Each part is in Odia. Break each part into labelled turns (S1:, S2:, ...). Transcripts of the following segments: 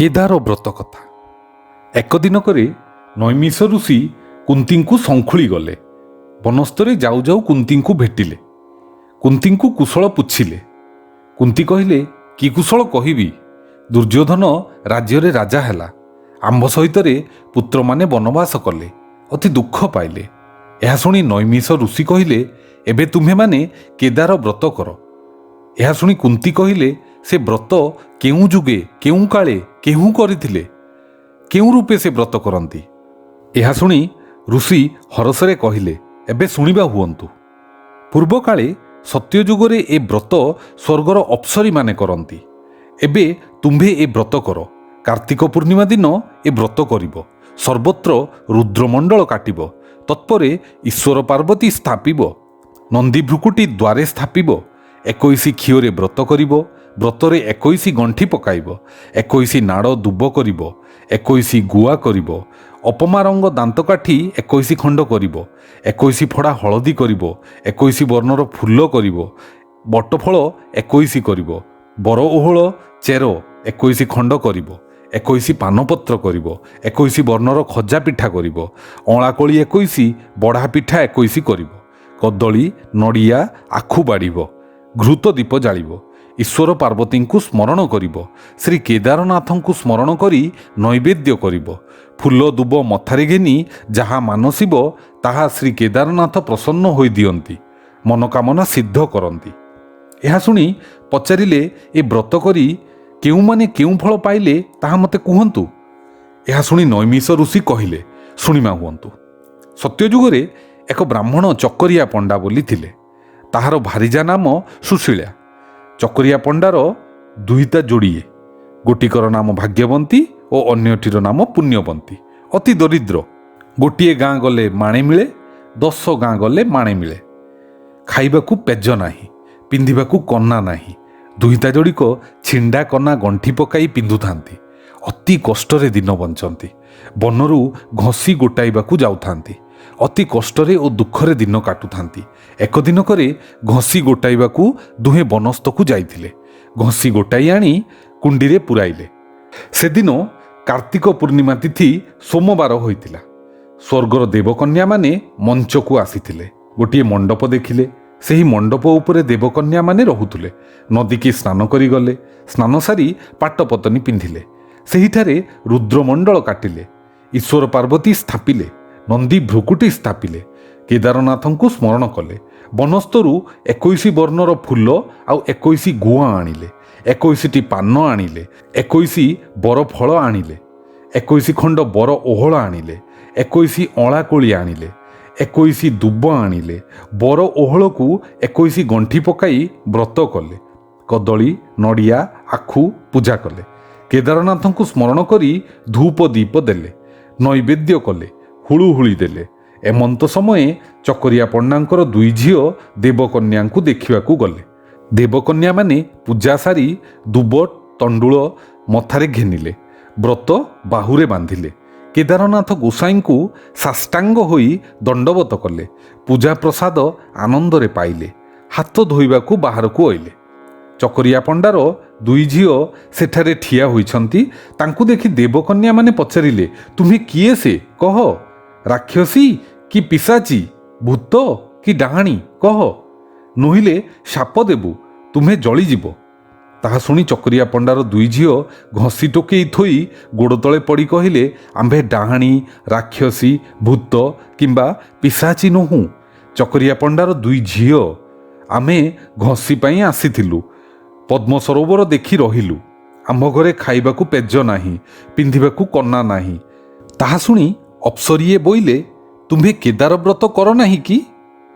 S1: କେଦାର ବ୍ରତ କଥା। ଏକ ଦିନକରେ ନୈମିଷ ଋଷି କୁନ୍ତୀଙ୍କୁ ଶଙ୍ଖୁଳି ଗଲେ। ବନସ୍ତରେ ଯାଉ ଯାଉ କୁନ୍ତୀଙ୍କୁ ଭେଟିଲେ। କୁନ୍ତୀଙ୍କୁ କୁଶଳ ପୁଚ୍ଛିଲେ। କୁନ୍ତୀ କହିଲେ, କି କୁଶଳ କହିବି? ଦୁର୍ଯ୍ୟୋଧନ ରାଜ୍ୟରେ ରାଜା ହେଲା, ଆମ୍ଭ ସହିତରେ ପୁତ୍ରମାନେ ବନବାସ କଲେ, ଅତି ଦୁଃଖ ପାଇଲେ। ଏହା ଶୁଣି ନୈମିଷ ଋଷି କହିଲେ, ଏବେ ତୁମ୍ଭେମାନେ କେଦାର ବ୍ରତ କର। ଏହା ଶୁଣି କୁନ୍ତୀ କହିଲେ, ସେ ବ୍ରତ କେଉଁ ଯୁଗେ, କେଉଁ କାଳେ, କେଉଁ କରିଥିଲେ, କେଉଁ ରୂପେ ସେ ବ୍ରତ କରନ୍ତି? ଏହା ଶୁଣି ଋଷି ହରସରେ କହିଲେ, ଏବେ ଶୁଣିବା ହୁଅନ୍ତୁ। ପୂର୍ବକାଳେ ସତ୍ୟଯୁଗରେ ଏ ବ୍ରତ ସ୍ୱର୍ଗର ଅପ୍ସରୀମାନେ କରନ୍ତି। ଏବେ ତୁମ୍ଭେ ଏ ବ୍ରତ କର। କାର୍ତ୍ତିକ ପୂର୍ଣ୍ଣିମା ଦିନ ଏ ବ୍ରତ କରିବ। ସର୍ବତ୍ର ରୁଦ୍ରମଣ୍ଡଳ କାଟିବ। ତତ୍ପରେ ଈଶ୍ୱର ପାର୍ବତୀ ସ୍ଥାପିବ। ନନ୍ଦୀ ଭ୍ରୁକୁଟି ଦ୍ୱାରେ ସ୍ଥାପିବ। 21 ଖିଅରେ ବ୍ରତ କରିବ। ବ୍ରତରେ 21 ଗଣ୍ଠି ପକାଇବ। 21 ନାଡ଼ ଦୁବ କରିବ। 21 ଗୁଆ କରିବ। ଅପମାରଙ୍ଗ ଦାନ୍ତକାଠି 21 ଖଣ୍ଡ କରିବ। 21 ଫଡ଼ା ହଳଦୀ କରିବ। 21 ବର୍ଣ୍ଣର ଫୁଲ କରିବ। ବଟଫଳ 21 କରିବ। ବର ଓହଳ ଚେର 21 ଖଣ୍ଡ କରିବ। 21 ପାନପତ୍ର କରିବ। 21 ବର୍ଣ୍ଣର ଖଜା ପିଠା କରିବ। ଅଁଳାକୋଳି 21, ବଢ଼ା ପିଠା 21 କରିବ। କଦଳୀ, ନଡ଼ିଆ, ଆଖୁ ବାଢ଼ିବ। ଘୃତ ଦୀପ ଜାଳିବ। ଈଶ୍ୱର ପାର୍ବତୀଙ୍କୁ ସ୍ମରଣ କରିବ। ଶ୍ରୀ କେଦାରନାଥଙ୍କୁ ସ୍ମରଣ କରି ନୈବେଦ୍ୟ କରିବ। ଫୁଲ ଦୁବ ମଥାରେ ଘେନି ଯାହା ମାନସିବ, ତାହା ଶ୍ରୀ କେଦାରନାଥ ପ୍ରସନ୍ନ ହୋଇ ଦିଅନ୍ତି, ମନୋକାମନା ସିଦ୍ଧ କରନ୍ତି। ଏହା ଶୁଣି ପଚାରିଲେ, ଏ ବ୍ରତ କରି କେଉଁମାନେ କେଉଁ ଫଳ ପାଇଲେ, ତାହା ମୋତେ କୁହନ୍ତୁ। ଏହା ଶୁଣି ନୈମିଷ ଋଷି କହିଲେ, ଶୁଣିମା ହୁଅନ୍ତୁ। ସତ୍ୟଯୁଗରେ ଏକ ବ୍ରାହ୍ମଣ ଚକରିଆ ପଣ୍ଡା ବୋଲି ଥିଲେ। ତାହାର ଭାରିଜା ନାମ ସୁଶୀଳା। ଚକରିଆ ପଣ୍ଡାର ଦୁହିତା ଯୋଡ଼ିଏ। ଗୋଟିକର ନାମ ଭାଗ୍ୟବନ୍ତୀ ଓ ଅନ୍ୟଟିର ନାମ ପୁଣ୍ୟବନ୍ତୀ। ଅତି ଦରିଦ୍ର। ଗୋଟିଏ ଗାଁ ଗଲେ ମାଣେ ମିଳେ, 10 ଗାଁ ଗଲେ ମାଣେ ମିଳେ। ଖାଇବାକୁ ପେଜ ନାହିଁ, ପିନ୍ଧିବାକୁ କନା ନାହିଁ। ଦୁହିତା ଯୋଡ଼ିକ ଛିଣ୍ଡା କନା ଗଣ୍ଠି ପକାଇ ପିନ୍ଧୁଥାନ୍ତି। ଅତି କଷ୍ଟରେ ଦିନ ବଞ୍ଚନ୍ତି। ବନରୁ ଘଷି ଗୋଟାଇବାକୁ ଯାଉଥାନ୍ତି। ଅତି କଷ୍ଟରେ ଓ ଦୁଃଖରେ ଦିନ କାଟୁଥାନ୍ତି। ଏକ ଦିନକରେ ଘଷି ଗୋଟାଇବାକୁ ଦୁହେଁ ବନସ୍ତକୁ ଯାଇଥିଲେ। ଘଷି ଗୋଟାଇ ଆଣି କୁଣ୍ଡିରେ ପୁରାଇଲେ। ସେଦିନ କାର୍ତ୍ତିକ ପୂର୍ଣ୍ଣିମା ତିଥି ସୋମବାର ହୋଇଥିଲା। ସ୍ୱର୍ଗର ଦେବକନ୍ୟାମାନେ ମଞ୍ଚକୁ ଆସିଥିଲେ। ଗୋଟିଏ ମଣ୍ଡପ ଦେଖିଲେ। ସେହି ମଣ୍ଡପ ଉପରେ ଦେବକନ୍ୟାମାନେ ରହୁଥିଲେ। ନଦୀକି ସ୍ନାନ କରିଗଲେ। ସ୍ନାନ ସାରି ପାଟପତନି ପିନ୍ଧିଲେ। ସେହିଠାରେ ରୁଦ୍ରମଣ୍ଡଳ କାଟିଲେ। ଈଶ୍ୱର ପାର୍ବତୀ ସ୍ଥାପିଲେ। ନନ୍ଦୀ ଭ୍ରୁକୁଟି ସ୍ଥାପିଲେ। କେଦାରନାଥଙ୍କୁ ସ୍ମରଣ କଲେ। ବନସ୍ତରୁ 21 ବର୍ଣ୍ଣର ଫୁଲ ଆଉ 21 ଗୁଆ ଆଣିଲେ। 21ଟି ପାନ ଆଣିଲେ। 21 ବର ଫଳ ଆଣିଲେ। 21 ଖଣ୍ଡ ବର ଓହଳ ଆଣିଲେ। 21 ଅଁଳା କୋଳି ଆଣିଲେ। 21 ଦୁବ ଆଣିଲେ। ବର ଓହଳକୁ 21 ଗଣ୍ଠି ପକାଇ ବ୍ରତ କଲେ। କଦଳୀ, ନଡ଼ିଆ, ଆଖୁ ପୂଜା କଲେ। କେଦାରନାଥଙ୍କୁ ସ୍ମରଣ କରି ଧୂପ ଦୀପ ଦେଲେ, ନୈବେଦ୍ୟ କଲେ, ହୁଳୁହୁଳି ଦେଲେ। ଏମନ୍ତ ସମୟେ ଚକରିଆ ପଣ୍ଡାଙ୍କର ଦୁଇ ଝିଅ ଦେବକନ୍ୟାଙ୍କୁ ଦେଖିବାକୁ ଗଲେ। ଦେବକନ୍ୟାମାନେ ପୂଜା ସାରି ଦୁବ ତଣ୍ଡୁଳ ମଥାରେ ଘେନିଲେ, ବ୍ରତ ବାହୁରେ ବାନ୍ଧିଲେ। କେଦାରନାଥ ଗୋସାଇଙ୍କୁ ସାଷ୍ଟାଙ୍ଗ ହୋଇ ଦଣ୍ଡବତ କଲେ। ପୂଜା ପ୍ରସାଦ ଆନନ୍ଦରେ ପାଇଲେ। ହାତ ଧୋଇବାକୁ ବାହାରକୁ ଅଇଲେ। ଚକରିଆ ପଣ୍ଡାର ଦୁଇ ଝିଅ ସେଠାରେ ଠିଆ ହୋଇଛନ୍ତି। ତାଙ୍କୁ ଦେଖି ଦେବକନ୍ୟାମାନେ ପଚାରିଲେ, ତୁମେ କିଏ ସେ କହ? ରାକ୍ଷସୀ କି ପିଶାଚୀ, ଭୂତ କି ଡାହାଣୀ କହ, ନୋହିଲେ ସାପ ଦେବୁ, ତୁମେ ଜଳିଯିବ। ତାହା ଶୁଣି ଚକରିଆ ପଣ୍ଡାର ଦୁଇ ଝିଅ ଘଷି ଟୋକେଇ ଥୋଇ ଗୋଡ଼ ତଳେ ପଡ଼ି କହିଲେ, ଆମ୍ଭେ ଡାହାଣୀ, ରାକ୍ଷସୀ, ଭୂତ କିମ୍ବା ପିଶାଚୀ ନୋହୁଁ, ଚକରିଆ ପଣ୍ଡାର ଦୁଇ ଝିଅ। ଆମେ ଘଷି ପାଇଁ ଆସିଥିଲୁ। ପଦ୍ମ ସରୋବର ଦେଖି ରହିଲୁ। ଆମ୍ଭ ଘରେ ଖାଇବାକୁ ପେଜ ନାହିଁ, ପିନ୍ଧିବାକୁ କନା ନାହିଁ। ତାହା ଶୁଣି ଅପ୍ସରୀଏ ବୋଇଲେ, ତୁମ୍ଭେ କେଦାର ବ୍ରତ କର ନାହିଁ କି?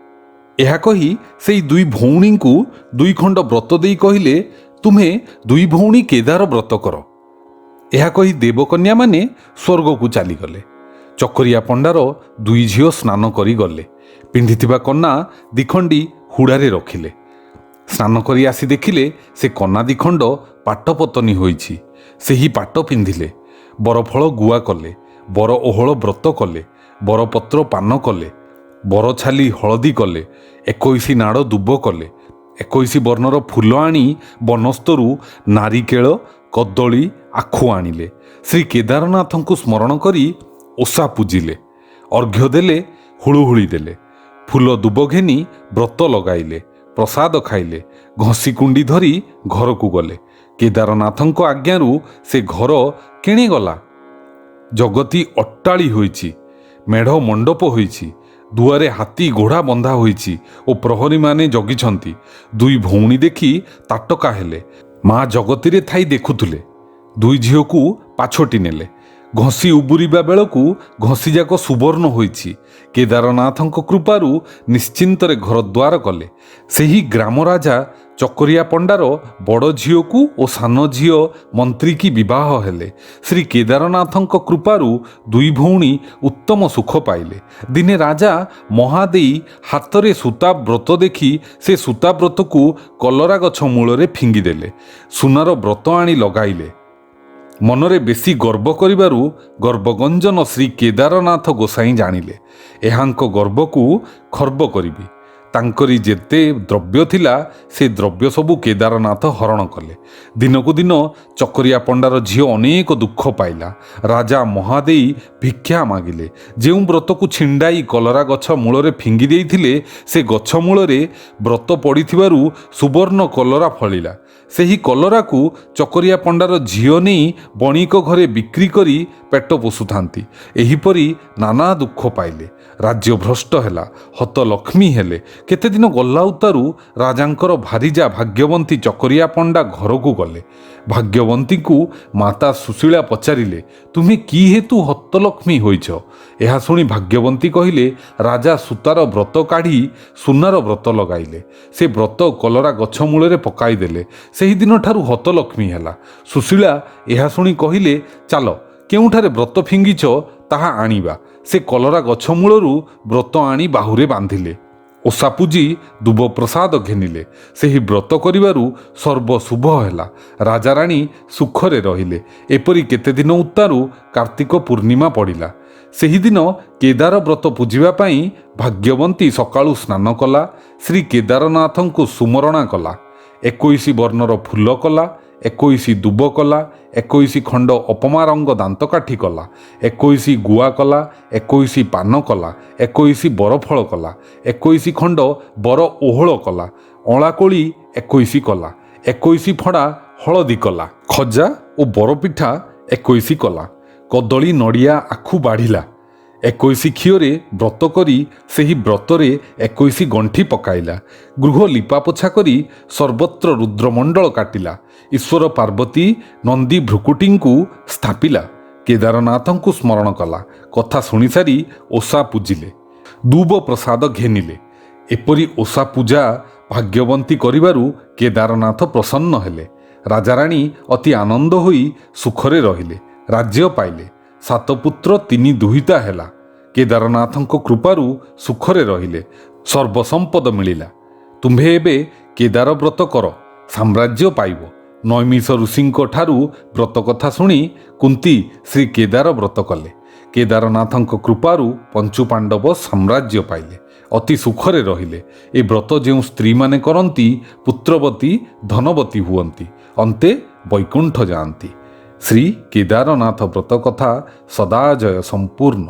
S1: ଏହା କହି ସେଇ ଦୁଇ ଭଉଣୀଙ୍କୁ ଦୁଇ ଖଣ୍ଡ ବ୍ରତ ଦେଇ କହିଲେ, ତୁମେ ଦୁଇ ଭଉଣୀ କେଦାର ବ୍ରତ କର। ଏହା କହି ଦେବକନ୍ୟାମାନେ ସ୍ୱର୍ଗକୁ ଚାଲିଗଲେ। ଚକରିଆ ପଣ୍ଡାର ଦୁଇ ଝିଅ ସ୍ନାନ କରି ଗଲେ। ପିନ୍ଧିଥିବା କନା ଦିଖଣ୍ଡି ହୁଡ଼ାରେ ରଖିଲେ। ସ୍ନାନ କରି ଆସି ଦେଖିଲେ, ସେ କନା ଦିଖଣ୍ଡ ପାଟପତନି ହୋଇଛି। ସେହି ପାଟ ପିନ୍ଧିଲେ। ବରଫଳ ଗୁଆ କଲେ, ବର ଓହଳ ବ୍ରତ କଲେ, ବରପତ୍ର ପାନ କଲେ, ବରଛାଲି ହଳଦୀ କଲେ, 21 ନାଡ଼ ଦୁବ କଲେ। 21 ବର୍ଣ୍ଣର ଫୁଲ ଆଣି ବନସ୍ତରୁ ନାରିକେଳ, କଦଳୀ, ଆଖୁ ଆଣିଲେ। ଶ୍ରୀ କେଦାରନାଥଙ୍କୁ ସ୍ମରଣ କରି ଓଷା ପୂଜିଲେ, ଅର୍ଘ୍ୟ ଦେଲେ, ହୁଳୁହୁଳି ଦେଲେ, ଫୁଲ ଦୁବ ଘେନି ବ୍ରତ ଲଗାଇଲେ, ପ୍ରସାଦ ଖାଇଲେ, ଘଷି କୁଣ୍ଡି ଧରି ଘରକୁ ଗଲେ। କେଦାରନାଥଙ୍କ ଆଜ୍ଞାରୁ ସେ ଘର କେଣେ ଗଲା। ଜଗତୀ ଅଟ୍ଟାଳି ହୋଇଛି, ମେଢ଼ ମଣ୍ଡପ ହୋଇଛି, ଦୁଆରେ ହାତୀ ଘୋଡ଼ା ବନ୍ଧା ହୋଇଛି ଓ ପ୍ରହରୀମାନେ ଜଗିଛନ୍ତି। ଦୁଇ ଭଉଣୀ ଦେଖି ତାଟକା ହେଲେ। ମା ଜଗତୀରେ ଥାଇ ଦେଖୁଥିଲେ। ଦୁଇ ଝିଅକୁ ପାଛୋଟି ନେଲେ। ଘଷି ଉବୁରିବା ବେଳକୁ ଘଷିଯାକ ସୁବର୍ଣ୍ଣ ହୋଇଛି। କେଦାରନାଥଙ୍କ କୃପାରୁ ନିଶ୍ଚିନ୍ତରେ ଘରଦ୍ୱାର କଲେ। ସେହି ଗ୍ରାମରାଜା ଚକରିଆ ପଣ୍ଡାର ବଡ଼ ଝିଅକୁ ଓ ସାନ ଝିଅ ମନ୍ତ୍ରୀକି ବିବାହ ହେଲେ। ଶ୍ରୀ କେଦାରନାଥଙ୍କ କୃପାରୁ ଦୁଇ ଭଉଣୀ ଉତ୍ତମ ସୁଖ ପାଇଲେ। ଦିନେ ରାଜା ମହାଦେଇ ହାତରେ ସୂତା ବ୍ରତ ଦେଖି ସେ ସୂତା ବ୍ରତକୁ କଲରା ଗଛ ମୂଳରେ ଫିଙ୍ଗିଦେଲେ। ସୁନାର ବ୍ରତ ଆଣି ଲଗାଇଲେ। ମନରେ ବେଶୀ ଗର୍ବ କରିବାରୁ ଗର୍ବଗଞ୍ଜନ ଶ୍ରୀ କେଦାରନାଥ ଗୋସାଇଁ ଜାଣିଲେ, ଏହାଙ୍କ ଗର୍ବକୁ ଖର୍ବ କରିବି। ତାଙ୍କରି ଯେତେ ଦ୍ରବ୍ୟ ଥିଲା, ସେ ଦ୍ରବ୍ୟ ସବୁ କେଦାରନାଥ ହରଣ କଲେ। ଦିନକୁ ଦିନ ଚକରିଆ ପଣ୍ଡାର ଝିଅ ଅନେକ ଦୁଃଖ ପାଇଲା। ରାଜା ମହାଦେଇ ଭିକ୍ଷା ମାଗିଲେ। ଯେଉଁ ବ୍ରତକୁ ଛିଣ୍ଡାଇ କଲରା ଗଛ ମୂଳରେ ଫିଙ୍ଗି ଦେଇଥିଲେ, ସେ ଗଛ ମୂଳରେ ବ୍ରତ ପଡ଼ିଥିବାରୁ ସୁବର୍ଣ୍ଣ କଲରା ଫଳିଲା। ସେହି କଲରାକୁ ଚକରିଆ ପଣ୍ଡାର ଝିଅ ନେଇ ବଣିକ ଘରେ ବିକ୍ରି କରି ପେଟ ପୋଷୁଥାନ୍ତି। ଏହିପରି ନାନା ଦୁଃଖ ପାଇଲେ। ରାଜ୍ୟ ଭ୍ରଷ୍ଟ ହେଲା, ହତଲକ୍ଷ୍ମୀ ହେଲେ। କେତେଦିନ ଗଲା ଉତ୍ତାରୁ ରାଜାଙ୍କର ଭାରିଜା ଭାଗ୍ୟବନ୍ତୀ ଚକରିଆ ପଣ୍ଡା ଘରକୁ ଗଲେ। ଭାଗ୍ୟବନ୍ତୀଙ୍କୁ ମାତା ସୁଶୀଳା ପଚାରିଲେ, ତୁମେ କି ହେତୁ ହତଲକ୍ଷ୍ମୀ ହୋଇଛ? ଏହା ଶୁଣି ଭାଗ୍ୟବନ୍ତୀ କହିଲେ, ରାଜା ସୂତାର ବ୍ରତ କାଢ଼ି ସୁନାର ବ୍ରତ ଲଗାଇଲେ। ସେ ବ୍ରତ କଲରା ଗଛ ମୂଳରେ ପକାଇଦେଲେ। ସେହିଦିନଠାରୁ ହତଲକ୍ଷ୍ମୀ ହେଲା। ସୁଶୀଳା ଏହା ଶୁଣି କହିଲେ, ଚାଲ, କେଉଁଠାରେ ବ୍ରତ ଫିଙ୍ଗିଛ ତାହା ଆଣିବା। ସେ କଲରା ଗଛ ମୂଳରୁ ବ୍ରତ ଆଣି ବାହୁରେ ବାନ୍ଧିଲେ। ଓଷା ପୂଜି ଦୁବ ପ୍ରସାଦ ଘେନିଲେ। ସେହି ବ୍ରତ କରିବାରୁ ସର୍ବଶୁଭ ହେଲା। ରାଜାରାଣୀ ସୁଖରେ ରହିଲେ। ଏପରି କେତେଦିନ ଉତ୍ତାରୁ କାର୍ତ୍ତିକ ପୂର୍ଣ୍ଣିମା ପଡ଼ିଲା। ସେହିଦିନ କେଦାର ବ୍ରତ ପୂଜିବା ପାଇଁ ଭାଗ୍ୟବନ୍ତୀ ସକାଳୁ ସ୍ନାନ କଲା, ଶ୍ରୀ କେଦାରନାଥଙ୍କୁ ସୁମରଣା କଲା, 21 ବର୍ଣ୍ଣର ଫୁଲ କଲା, 21 ଦୁବ କଲା, 21 ଖଣ୍ଡ ଅପମାରଙ୍ଗ ଦାନ୍ତକାଠି କଲା, 21 ଗୁଆ କଲା, 21 ପାନ କଲା, 21 ବରଫଳ କଲା, 21 ଖଣ୍ଡ ବର ଓହଳ କଲା, ଅଁଳାକୋଳି 21 କଲା, 21 ଫଡ଼ା ହଳଦୀ କଲା, ଖଜା ଓ ବରପିଠା 21 କଲା, କଦଳୀ ନଡ଼ିଆ ଆଖୁ ବାଢ଼ିଲା। 21 ଖିଅରେ ବ୍ରତ କରି ସେହି ବ୍ରତରେ 21 ଗଣ୍ଠି ପକାଇଲା। ଗୃହ ଲିପାପୋଛା କରି ସର୍ବତ୍ର ରୁଦ୍ରମଣ୍ଡଳ କାଟିଲା। ଈଶ୍ୱର ପାର୍ବତୀ ନନ୍ଦୀ ଭ୍ରୁକୁଟିଙ୍କୁ ସ୍ଥାପିଲା। କେଦାରନାଥଙ୍କୁ ସ୍ମରଣ କଲା। କଥା ଶୁଣିସାରି ଓଷା ପୂଜିଲେ, ଦୁବ ପ୍ରସାଦ ଘେନିଲେ। ଏପରି ଓଷା ପୂଜା ଭାଗ୍ୟବନ୍ତୀ କରିବାରୁ କେଦାରନାଥ ପ୍ରସନ୍ନ ହେଲେ। ରାଜାରାଣୀ ଅତି ଆନନ୍ଦ ହୋଇ ସୁଖରେ ରହିଲେ, ରାଜ୍ୟ ପାଇଲେ। 7 ପୁତ୍ର 3 ଦୁହିତା ହେଲା। କେଦାରନାଥଙ୍କ କୃପାରୁ ସୁଖରେ ରହିଲେ, ସର୍ବସମ୍ପଦ ମିଳିଲା। ତୁମ୍ଭେ ଏବେ କେଦାର ବ୍ରତ କର, ସାମ୍ରାଜ୍ୟ ପାଇବ। ନୈମିଷ ଋଷିଙ୍କ ଠାରୁ ବ୍ରତ କଥା ଶୁଣି କୁନ୍ତୀ ଶ୍ରୀ କେଦାର ବ୍ରତ କଲେ। କେଦାରନାଥଙ୍କ କୃପାରୁ ପଞ୍ଚୁପାଣ୍ଡବ ସାମ୍ରାଜ୍ୟ ପାଇଲେ, ଅତି ସୁଖରେ ରହିଲେ। ଏ ବ୍ରତ ଯେଉଁ ସ୍ତ୍ରୀମାନେ କରନ୍ତି, ପୁତ୍ରବତୀ ଧନବତୀ ହୁଅନ୍ତି, ଅନ୍ତେ ବୈକୁଣ୍ଠ ଯାଆନ୍ତି। ଶ୍ରୀ କେଦାରନାଥ ବ୍ରତ କଥା ସଦାଜୟ ସମ୍ପୂର୍ଣ୍ଣ।